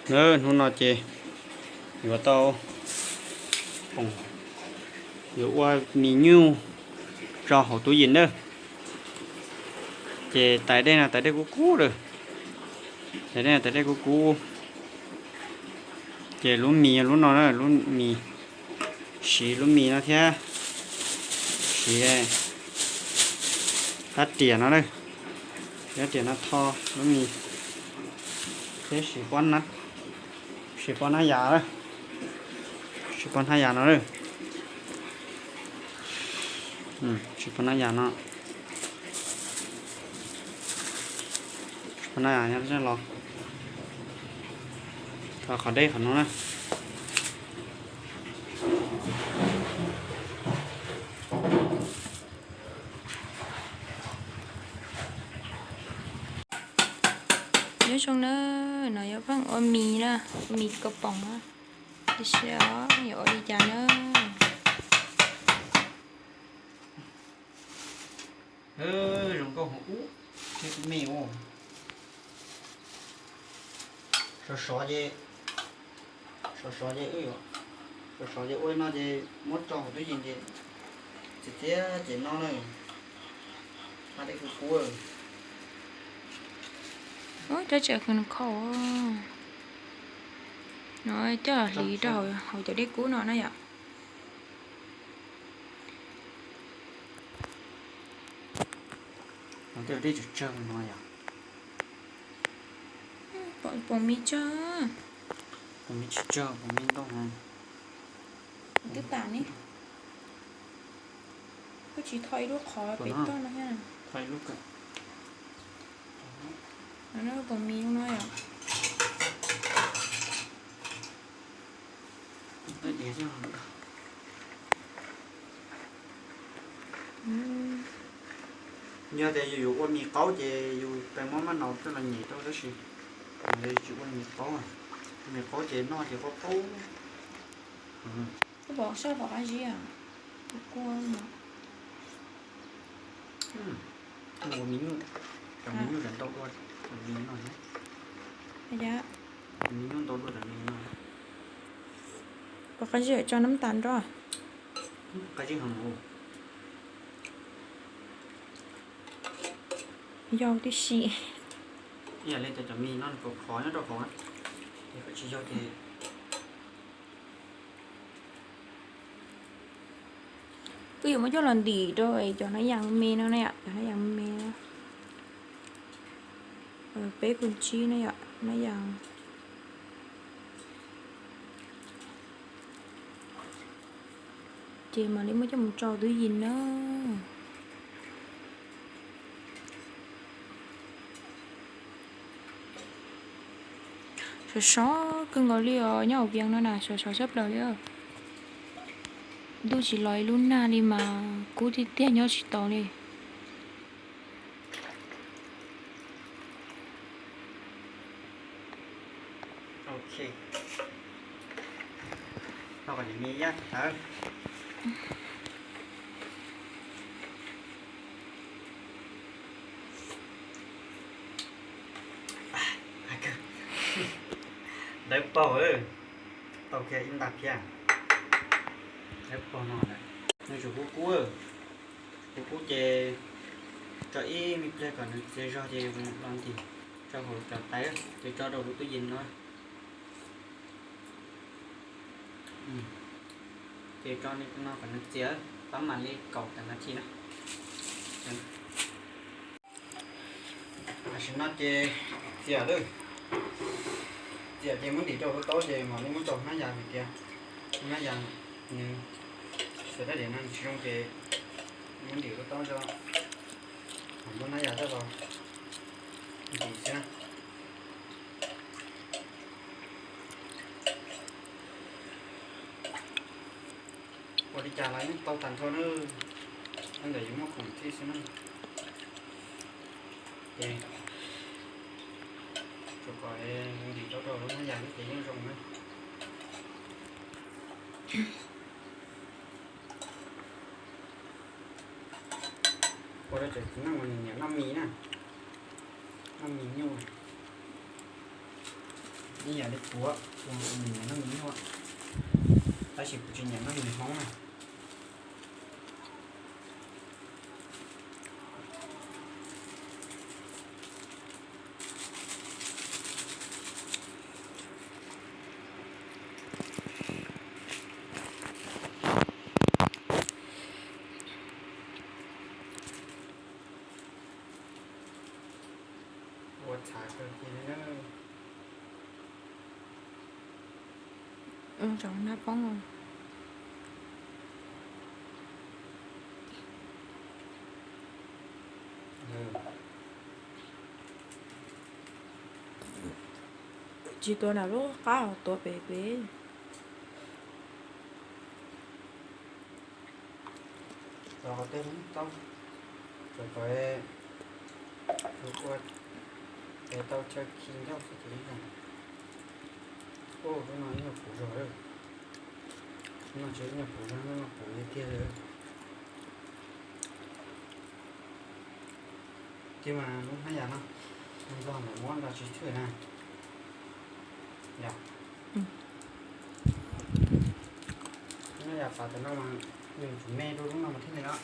Hnub no ces yuav tau, yuav ua mis nyuj tso hauv tub yees na. Ces tais dej no tais dej kub kub lawm, tais dej no tais dej kub kub. Ces lub mis yog lub no na, lub mis, siv lub mis no thiab, siv rab riam no na, rab riam no tho lub mis thiab siv, siv pob hnab yas, siv pob hnab yas no na, siv pob hnab yas no, pob hnab yas no los, qhov deb qhov no na. Nyob zoo na, no yog pheej ua mis na, ua mis kaus poom na, tib si yuav ua li cas na. Zoo nkauj heev ub, thiab kuv me ua sov sov ces, sov sov ces, sov sov ces ua no ces muab tso hauv tub yees ces txiav txiav ces no na, hab dej kub kub. Rab tseem khau, no coj hliv rau hauv cov dej kub no na yom. Dej tsawg tsawg no yom. Poom mis tsawg, poom mis tsis tsawg, poom mis ntau heev. Twb tas ne, koj tsis tho ib lub qhov pem toj no thiab. Tho ib lub, poom mis no yom. Yog tias yus yuav ua mis qaub ces yus pes muab maj nau coj los nyem rau tab sis tsis ua mis qaub, mis qaub ces noj ces qaub qaub. Koj pom sab pom qab zib, kua, ua mis nyuj, cov mis nyuj ntau dua, mis no, mis nyuj ntau dua cov mis no. Pom qab zib tso nab tas nrog, qab zib heev. Yog tib si, ib yam li cov mis no nws khov khov nyob rau hauv, es koj tsis yog ces twb yuav muab coj los ntim rau cov nab yas me no na yom, cov nab yas me, peb kus tsib na yom, nab yas. Ces mam li muab coj mus tso tub yees na. Sov sov kawg nkaus li os, nyob hauv vias no na sov sov tshaj plaws li. Ntuj tsis los ib lub nag li mas kub tiag tiag nyob tsis tau li. Ok, no kom me yaj tawv. Dawb paug, tau kiag ib nta phiab. Dawb paug no, nws tseem kub kub, kub kub ces tso ib me pliag kom nws txias zog ces los ntim rau hauv cov tais ces tso rau hauv tub yees no. Ces tso li no kom nws txias, pab mam li kaum tawm nas this na. Tam sim no ces txias lawm, txias ces muab ntim rau hauv lub taub ces mam li muab rau hnab yas hais tias, hnab yas nws xav dab diam no nws tsis zoo ces muab ntim lub taub tso, mam muab hnab yas coj los ntim xwb na. Ua li cas los yeej tau tag nrho na, ntawm yus muaj khoom tij xwb na. Ces tsuas kom ntim rau rau lub hnab yas ces yeej zoo na. Ua rau cov txiv neej uas nyiam noj mis na, noj mis nyuj. Ib yam li kuv, kuv nyiam noj mis nyuaj, tab sis kuv tsis nyiam noj mis hmoob na. Ua txhav kawg kiag li na. Tsoom nab poob. Tsis tuav nram lub qab, tuav pem pem. Los qhov twg tau, kom ua es tau chaw khi ncauj xwb ces ib yam. Ub, lub no ib nyuag puv zog lawm. Lub no tsis ib nyuag puv zog, lub no puv tiag tiag li. Tig mas lub hnab yas no, nws nrog ntawm muab nrog tsis thwj na. Yog, hnab yas pas tam no mas nws tsum me rau lub no mas thiaj li os.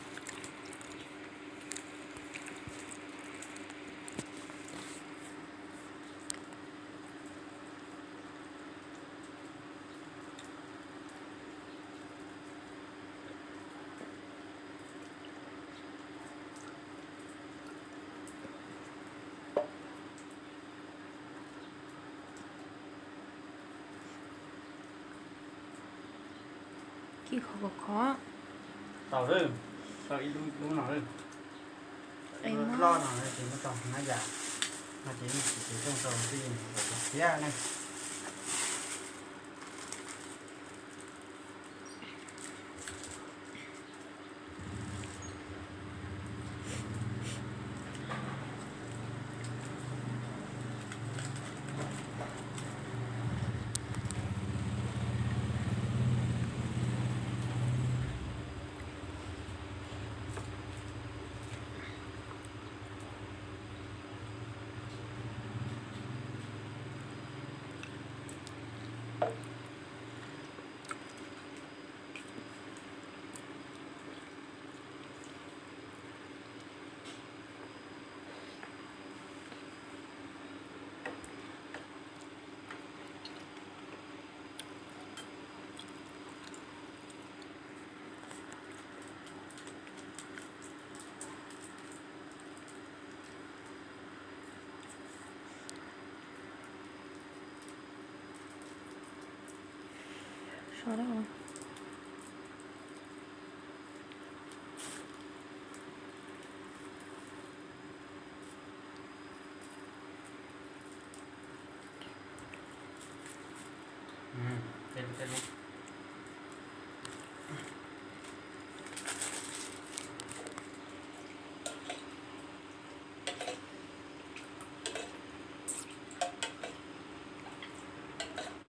Ci khov khov khov. Tau lawm, tau ib lub, lub no lawm. Lub loj no ces muab tso hnab yas no ces yeej tsis zoo rau tij thiab ne.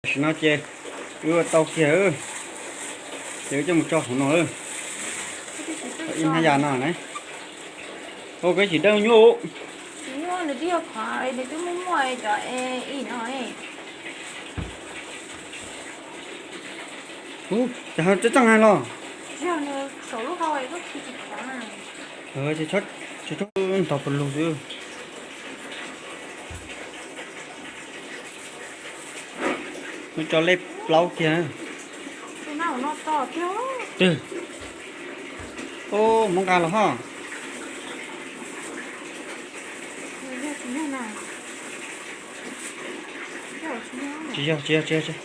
Tam sim no ces wb ua tau kiag, ces wb coj mus tso hauv no lawm. Ib hnab yas no ne, ua koj tsis dawj nyuaj. Ub, cas tseem tseem hais los. Tsis txhob ntog pus lug xwb. Muab tso lej plaub kiag. Twg? Ub, muab nqa los ho. Tsis yog, tsis yog, tsis yog, tsis yog.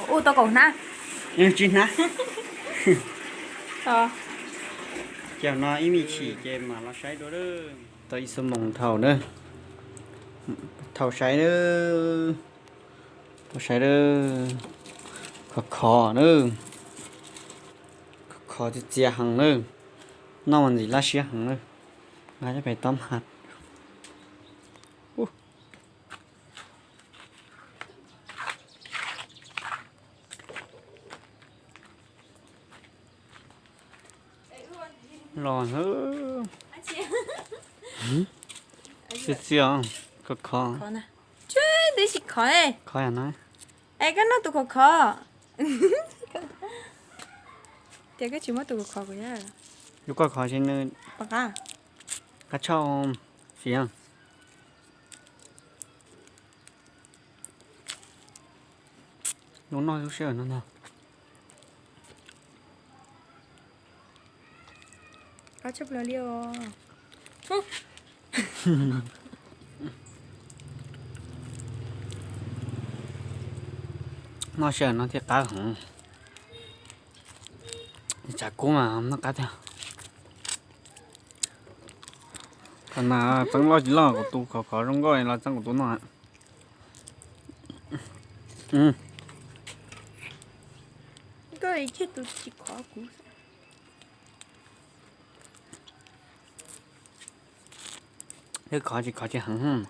Ub, tau kaum hnab. Tsib hnab. Ces no ib me chim ces mam los saib dua lawm. Tau ib xuab moos dhau na. Dhau saib na. Dhau saib na. Khov khov na. Khov khov txias txias heev na. Noj mas ntxim laj siab heev na. Nqa coj pem tob mas. Los hwb. Txiv txiv, khov khov. Tsis, twb tsis khov. Khov yam no. Es koj noj tus khov khov. Tias koj tsis muab tus khov khov kuv. Yus koj khov tsis nws. Qab tshauj. Tsis yog. Noj lub sij hawm no ntag. Qab tshaj plaws li os. Noj sij hawm no thiaj qab heev. Tshav kub mas noj qab tiag. Thaum mas txeeb loj tsis loj kuv tus khov khov zoo nkauj los txeeb kuv tus noj. Koj tus tsis khov kuv. Twb khov tsis khov tsis heev.